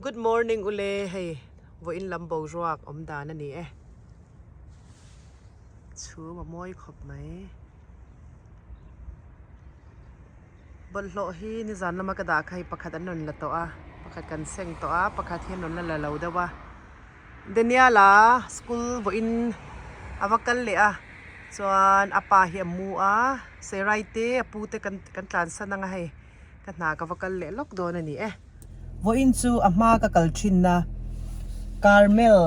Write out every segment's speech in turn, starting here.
Good morning ule hei vawiin lam boruak awm dan a ni e. Chhum a mawi khawp mai. Bawlhhlawh hi nizan lama ka dah kha hei pakhat an rawn la tawh a, pakhat kan seng tawh a, pakhat hi an rawn la la lo deuh a. Daniel-a school vawiin a va kal leh a chuan a pa hi a mu a, Serai te a pu te kan kan tlansan ang a hei. Ka hna ka va kal leh lawk dawn a ni e. Vawiin chu a hma ka kal thinna Carmel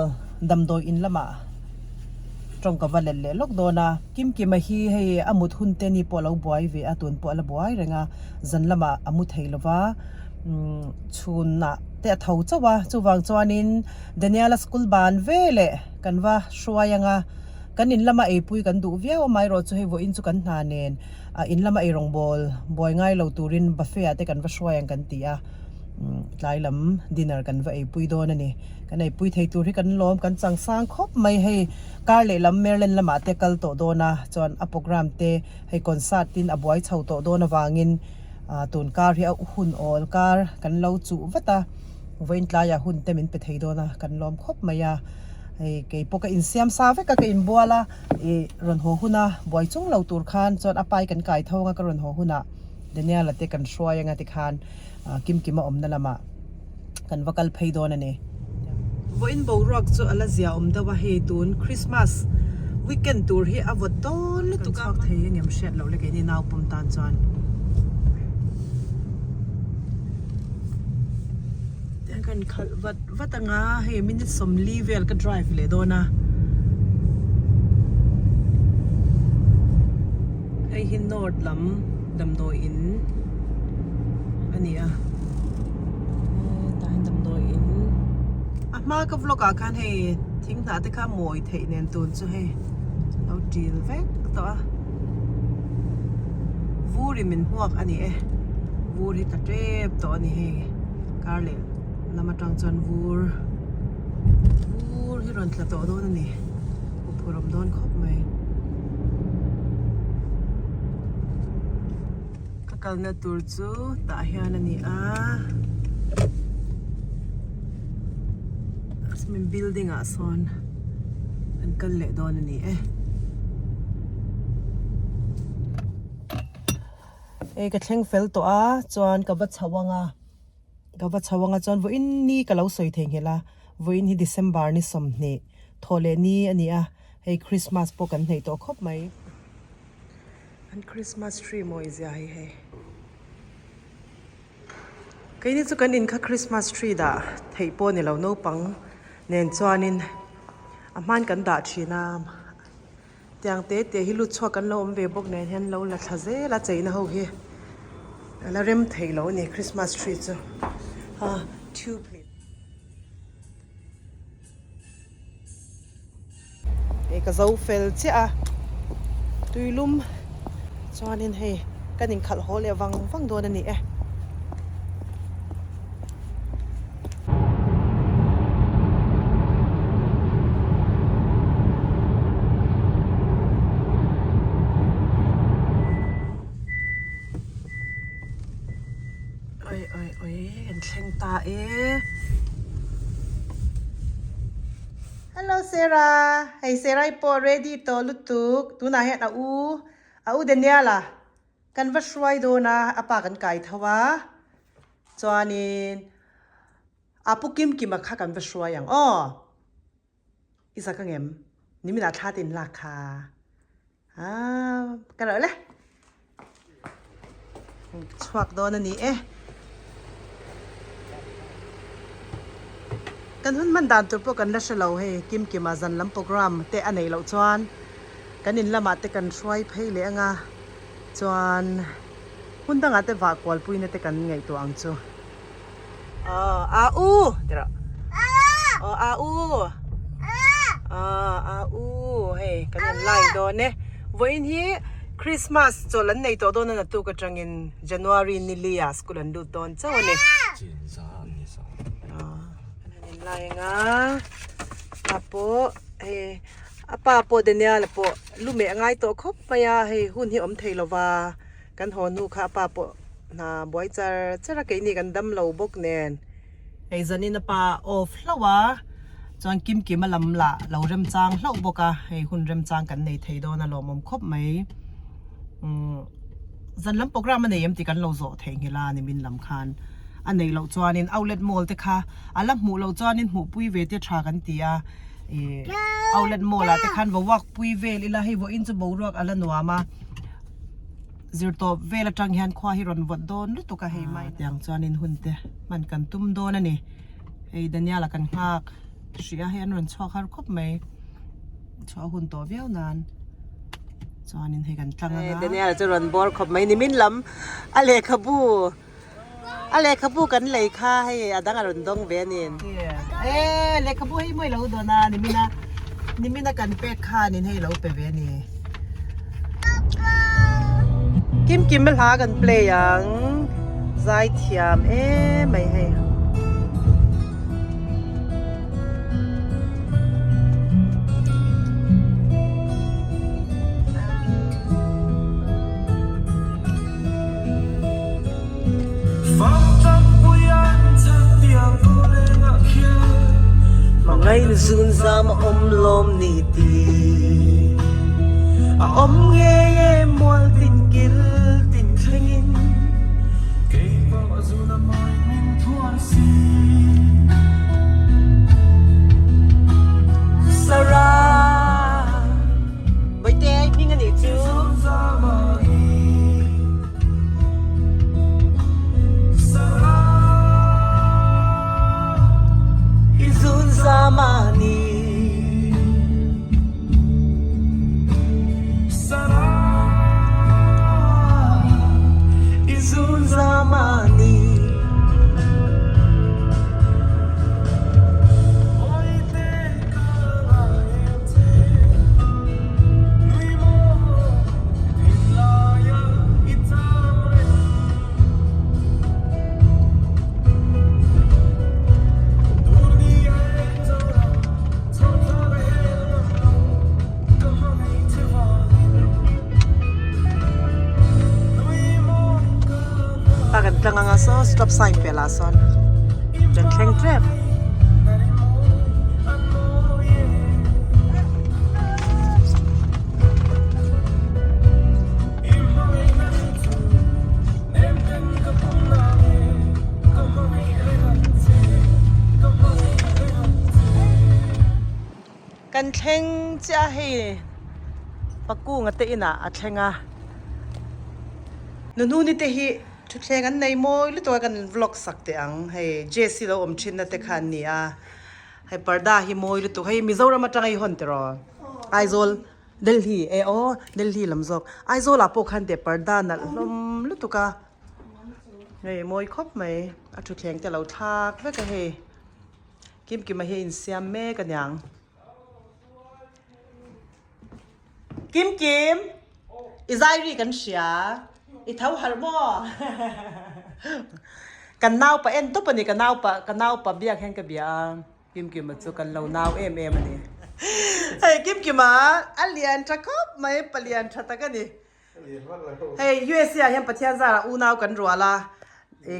damdawi in lamah tawng ka va let leh lawk dawn a. Kimkima hi hei a mut hun te ni pawh a lo buai ve a, tun pawh a la buai reng a, zan lamah a mu thei lo va, chhunah te a tho chauh a, chuvang chuanin Daniela school ban ve leh kan va hruai ang a, kan in lama eipui kan duh viau a, amaherawhchu hei vawiin chu kan hna nen. A in lama eirawngbawl buai ngai lo turin buffet ah te kan va hruai ang kan ti a, tlai lam dinner kan va eipui dawn a ni. Kan eipui thei tur hi kan lawm, kan chang sang khawp mai hei. Kar lehlam Maryland lamah te kal tawh dawn a, chuan a programme te hei concert tin a buai chho tawh dawn avangin tun kar hi a hun awl kar kan lo chuh vat a, vawiin tlaiah hun te min pe thei dawn a, kan lawm khawp mai a. Hei kei pawh ka insiam sa vek a, ka inbual a. I rawn haw huna buai chung lo tur khan chuan a pai kan kai tho anga ka rawn haw hunah Daniel-a te kan hruai anga tikhan Kimkima awmna lamah kan va kal phei dawn a ni. Vawiin boruak chu a la zia awm deuh a, hei tun Christmas weekend tur hi a vawt dawn lutuk a. Kan chhuak thei engem hriat loh le keini naupawm tan chuan. Kan khalh vat vat anga hei minute 40 vel ka drive leh dawn a hei hi north lam damdawi in a ni a hetah hian damdawi in a hma ka vlog ah khan hei thing hnah te kha mawi theih nen tun chu hei lo til vek tawh a vur in min hmuak a ni e vur hi tla tep tawh a ni hei. Kar leh lam atang chuan vur vur hi rawn tla tawh dawn a ni huphurh awm dawn khawp mai ka kalna tur chu tah hian a ni a building ah sawn an kal leh dawn a ni e. Hei ka thleng fel tawh a chuan ka va chho ang a ka va chho ang a chuan vawiin ni ka lo sawi thei nghelh a vawiin hi December ni 20 thawh leh ni a ni a hei Christmas pawh kan hneih tawh khawp mai an Christmas tree mawi zia hi hei keini chu kan in kha Christmas tree dah theih pawh a ni lo naupang nen chuanin a hman kan dah thin a. Tiang te te hi lut chhuak kan lo awm ve bawk nen hian lo la thla zel a cheina ho hi a la rem thei lo a ni Christmas tree chu a tube hlih hei ka zo fel chiah a tuilum chuanin hei kan inkhalh haw leh vang vang dawn a ni e. Oi oi oi kan thleng ta e. Hello Sarah, hei Sarah i pawh ready tawh lutuk tunah hian a u a u Daniel-a Kan va hruai dawn a, a pa kan kai tho a, chuanin a pu Kim Kima kha kan va hruai ang aw. I zak angem? Niminah thla te in lak kha. Aa, ka reuh le. Chhuak dawn a ni e. Kan hun hman dan tur pawh kan la hre lo hei, Kim Kima zan lam program te a neih loh chuan kan in lamah te kan hruai phei leh ang a. Chuan hun dangah te vah kualpuina te kan ngaihtuah ang chu. Aw a u ti rawh. Aw a u. Aw a u hei kan in line dawn e. Vawiin hi Christmas chawlh an nei tawh dawn a naktuk atangin January ni li ah school an lut dawn chauh a ni. Aw kan han in line ang a. A pawh hei. A pa pawh Daniel-a pawh lu meh a ngai tawh khawp mai a, hei hun hi awm thei lo va, kan haw hnu kha a pa pawh hna buai char char a, keini kan dam lo bawk nen. Hei zanin a pa off hlauh a, chuan Kimkima lam lah lo remchang hlauh bawk a, hei hun remchang kan nei thei dawn a lawmawm khawp mai. Umm zan lam program a nei em tih kan lo zawh theih nghilh a nimin lam khan a neih loh chuanin outlet mall te kha a la hmuh loh chuanin hmuhpui ve te tha kan ti a, ih outlet mall ah te khan va walk pui vel ila hei vawiin chu boruak a la nuam a. Zir tawp vel atang hian khua hi rawn vawt dawn lutuk a hei mai tiang chuanin hun te hman kan tum dawn a ni. Hei Daniel-a kan nghak hrih a hei an rawn chhuak har khawp mai chhuah hun tawh viau nan chuanin hei kan tlang anga. Daniel-a chu rawn bawr khawp mai nimin lam a lehkhabu a lehkhabu kan lei kha hei a dang a rawn dawng ve a ni. E lehkhabu hei mawi lo dawn a nimin a nimin a kan pek khanin hei lo pe ve a ni. Kim kim a hla kan play ang zai thiam em mai hei. Hmangaihna zun zam a awm lawm ni ti A awm ngei e mual tin kil tin thlengin Kei pawh a zun a mawi min thuar si Sarah Bawihte hming a nih chu. A kan tlang anga saw stop sign piah lah sawn kan thleng tep. Kan thleng chiah a hei pakunga te inah a thleng a nuhnuni te hi thutthleng an nei mawi lutuk a kan vlog sak teh ang hei J C lo awm thin na te kha an ni a hei parda hi mawi lutuk hei Mizoram atanga i hawn tiraw Aizawl Delhi e aw Delhi lam zawk Aizawl ah pawh khan teh parda nalh hlawm lutuk a hei mawi khawp mai a thutthleng te a lo thlak vek a hei Kimkima hi a insiam mek aniang Kimkim i zai ri kan hria i tho harh maw kan naupa en tawp a ni ka naupa ka naupa biak hian ka bia a. Kimkima chu kan lo nau em em a ni. Hei Kimkima a lian tha khawp mai, palian tha tak a ni. Hei USA ah hian Pathian zarah unau kan rual a,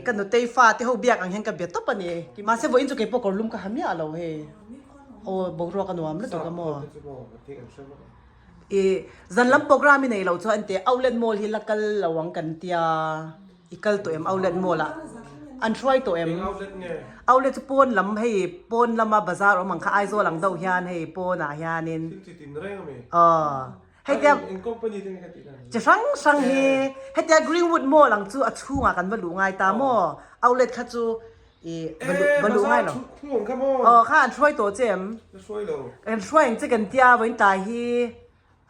ka nutei fa te ho biak ang hian ka bia tawp a ni. Mahse vawiin chu keipawh kawr lum ka ha miah lo hei. Aw boruak a nuam lutuk a maw. I zan lam program i nei lo chuan teh Outlet Mall hi la kal lo ang kan tia. I kal tawh em Outlet Mall ah? An hruai tawh em? Outlet chu pawn lam hei pawn lama bazar awm ang kha Aizawl ang deuh hian hei pawnah hianin aw heitia chi hrang hrang hi hetia Greenwood Mall ang chu a chhungah kan va luh ngai ta maw Outlet kha chu i va luh va luh ngai lo aw kha an hruai tawh che em? Kan hruai ang che kan tia vawiin tlai hi.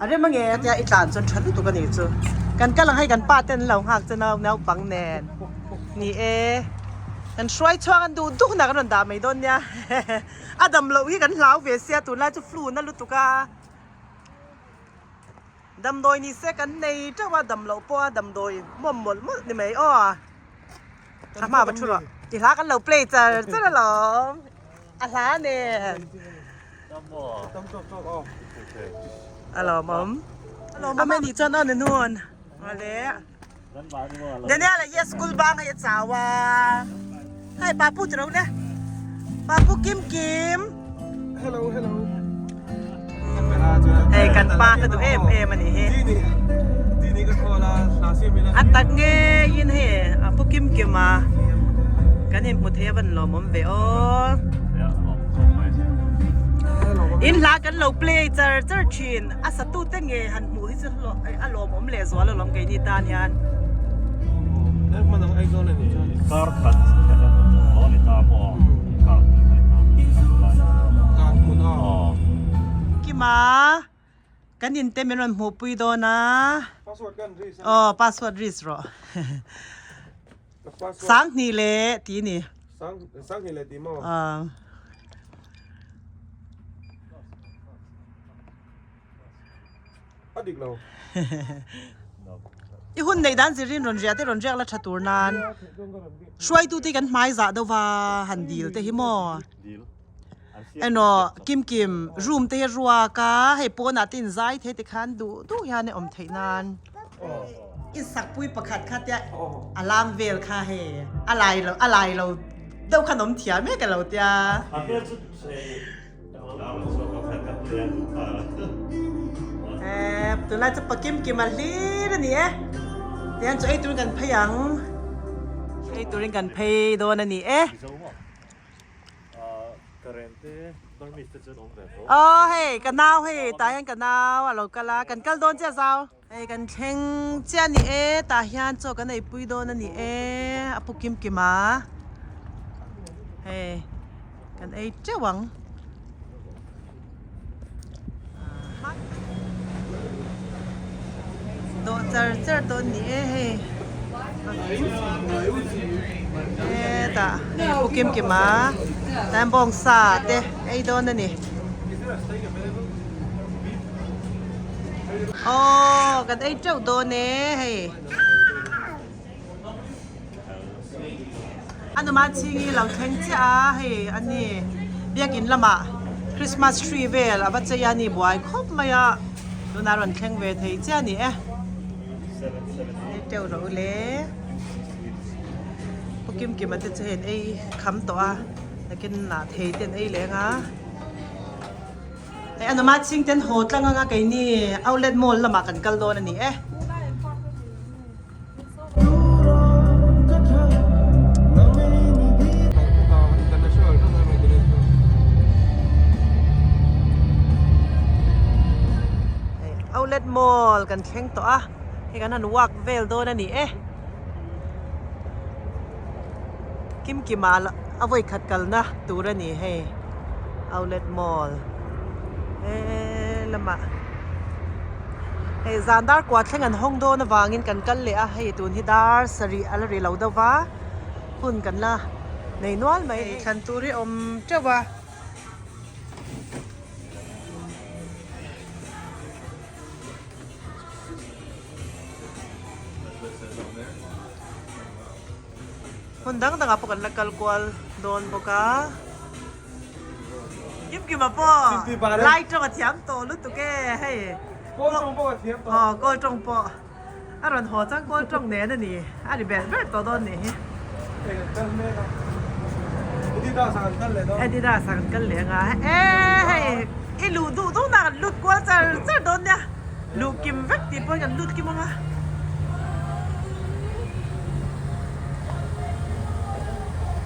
A rem ange tia i tlan chuan tha lutuk a nih chu. Kan kal ang hei kan pa ten an lo nghak che nau naupang nen ni e. Kan hruai chhuak an duh duh hunah kan rawn dah mai dawn nia. A dam loh hi kan hlau ve sia tunlai chu flu na lutuk a. Damdawi ni se kan nei teuh a dam loh pawh a damdawi mawm mawlh mawlh ni mai aw. A hma va thu rawh. I hla kan lo play char char alawm. A hla nen. Alawmawm. Alawmawm e nih chuan aw ni nun. Awle. Daniel a hi a school bang hei a chau a. Hei papu ti ro le. Papu Kim Kim. Hello hello. Hei kan pa ka duh em em ani hi. A tak ngeiin hei a pu Kim Kim a kan inhmu thei a van lawmawm ve aw. In hla kan lo play char char thin a satu te nge han hmuh hi chu a lawmawm leh zual alawm keini tan hian. Kar khat lo ni ta pawh kar Kima kan in te min rawn hmuh pui dawn a aw password risk rawh Sanghnih leh tih ni Sanghnih leh tih maw A dik lo. I hun neih dan zirin rawn riah te rawn riak la tha tur nan hruaitu te kan hmai zah deuh va han dil te hi maw emaw kim kim room te hi a ruak a hei pawnah te in zai thei te khan duh duh hian a awm theih nan i sakpui pakhat kha tia alarm vel kha hei a lai lo a lai lo deuh khan awm thiam mek a lo tia. Tunlai chu pakim kim a hlir a ni e. Tihian chu ei turin kan phei ang. Ei turin kan phei dawn a ni e. Aw hei ka nau hei tah hian ka nau a lo kal a kan kal dawn chiah zau. Hei kan thleng chiah a ni e tah hian chaw kan eipui dawn a ni e a pu kim kim a hei kan ei teuh ang. Dawh char char dawn a ni e hei hetah hei a pu kim kim a tlai bawngsa te ei dawn a ni. Aw kan ei teuh dawn e hei. A numa chhingi lo thleng chiah a hei a ni biakin lamah Christmas tree vel a va chei a ni buai khawp mai a tunah rawn thleng ve thei chiah a ni e. Ei teuh rawh u le. Pu Kimkima te chu hei an ei kham tawh a nakin ah thei te an ei leng a. Hei a numa chhing ten haw tlang anga keini outlet mall lamah kan kal dawn a ni e. Hei outlet mall kan thleng tawh a hei kan han walk vel dawn a ni e. Kimkima a vawi khat kalna tur a ni hei outlet mall he lamah hei zan dar kua thleng an hawng dawn avangin kan kal leh a hei tun hi dar sarih a la ri lo deuh va hun kan la nei nual mai thlan tur hi a awm teuh a. Hmun dang dangah pawh kan la kal kual dawn bawk a. Kimkima pawh lai tawng a thiam tawh lutuk e hei. Kawl tawng pawh a thiam tawh. Aw kawl tawng pawh a rawn haw chuan kawl tawng nen a ni a ri ber ber tawh dawn nih hi. Hei kan kal mek a. Adidas ah kan kal leh dawn. Adidas ah kan kal leh anga e hei i luh duh duh nak an lut kual char char dawn nia. Luh kim vek tih pawhin kan lut kim ang a.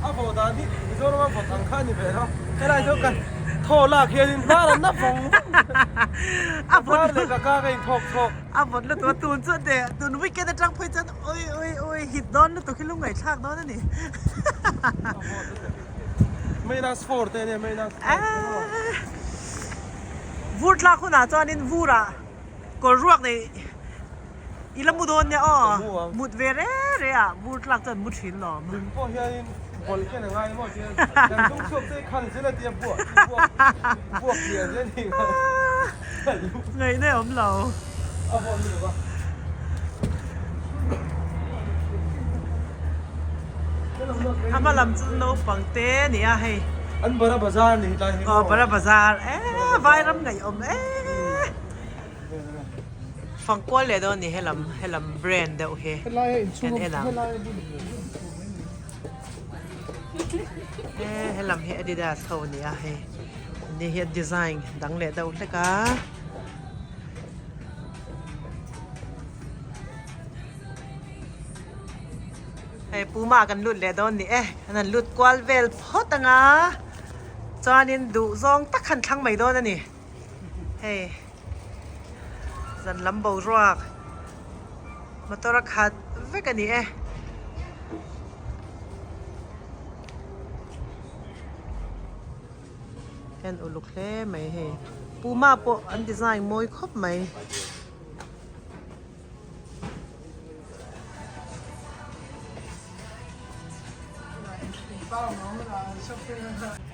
A vawh dan hi Mizoram a vawt ang kha a ni ve lo. Helai chu kan thaw lak hianin hnar an na vawng vawng. A vawt Hnar leh ka ka ka inthawk chhawk. A vawt lutuk a tun chu teh tun weekend atang phei chuan oi oi oi hit dawn lutuk hi lungngaih thlak dawn a ni. A vawt lutuk. Minus 4 te ania minus 4. Vur tlak hunah chuanin vurah kawr ruak nei i la mu dawn nia aw, mut ve re re ah vur tlak chuan mu thin lawm. Min pawh hianin bawlh hian a ngai maw tia kan tung chhuak che khan zel a tia buak buak buak lian zel ni Ngaihna awm lo. A vawt lutuk a. A hma lam chu naupang te a ni a hei. An bara bazar ni tlai hi maw? Aw bara bazar e vairam ngaihawm e. Fangkual leh dawn ni helam helam brand deuh hi kan en ang. E helam hi Adidas ho a ni a hei ni hi a design dang leh deuh hlek a. Hei Puma kan lut leh dawn ni e an han lut kual vel phawt anga chuanin duh zawng tak han thlang mai dawn a ni hei zan lam boruak motor a khat vek a ni e. En uluk hle mai hei Puma pawh an design mawi khawp mai.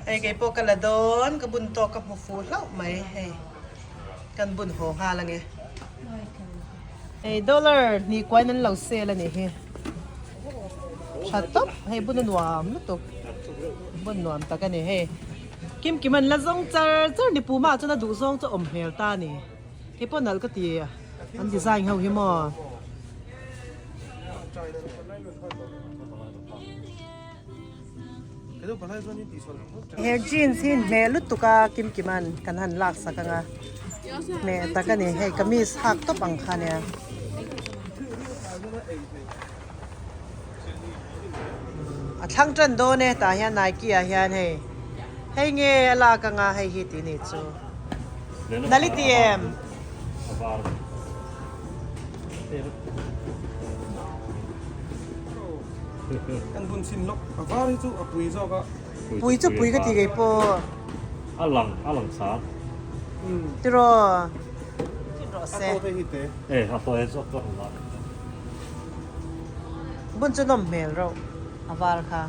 Hei kei pawh ka la dawn ka bun tawk ka hmu fuh hlauh mai hei kan bun haw nghal ange hei dollar hnih kuain an lo sale a nih hi tha tawp hei bun a nuam lutuk bun nuam tak a ni hei kim kim an la zawng char char ni puma ah chuan a duh zawng chu a awm hmel ta a ni. Hei pawh nalh ka ti an design ho hi maw. He jeans hi hmeh lutuk a kim kim an kan han lak sak anga hmeh tak a ni hei kamis hak tawp ang kha nia. A thlang tan dawn e tah hian Nike ah hian hei hei nge a lak anga hei hi tih ni chu nali ti em. Kan bun chhin lawk a var hi chu a pui zawk a. Pui chu pui ka ti ngei pawh. A lang a lang sar. Tiraw chin rawh se. A tawh te hi te. E a tawh e zawk ka hmu a. Bun chu nawm hmel reuh a var kha.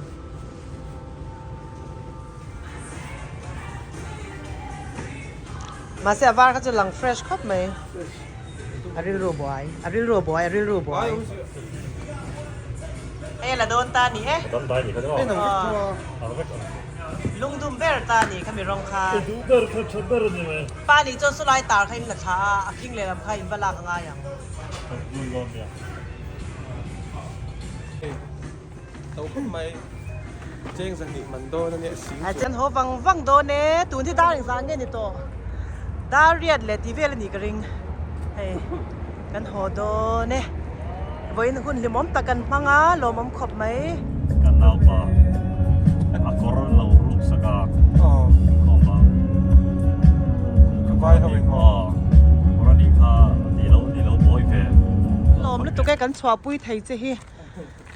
Mahse a var kha chu lang fresh khawp mai. A rilru buai a rilru buai a rilru buai. Hei a la dawn ta ni e. Lungdum ber ta ni kha mi rawng kha. Pa nih chuan saw lai tar kha in la thla a, a khing lehlam kha in va lak a ngai ang. A chuan haw vang vang dawn e, tun hi dar engzah nge ni tawh? Dar riat leh tih vel a nih ka ring. Hei kan haw dawn e. Vawiin hun hlimawm tak kan hmang a, lawmawm khawp mai. Kan naupa a kawr lo ruk sak a inkhawm a. Ka vai ho in maw? Kawr a nih kha ni lo ni lo buai ve. Lawm lutuk e kan chhuahpui thei che hi.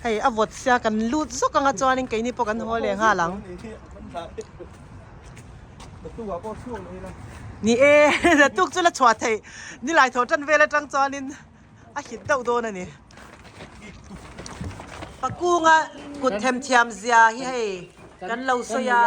Hei a vawt sia kan lut zawk anga chuanin keini pawh kan haw leh nghal ang. Ni e, tuk chu la chhuah theih nilai thaw tan vel atang chuanin a hit deuh dawn a ni. Pakunga kut themthiam zia hi hei kan lo sawi a.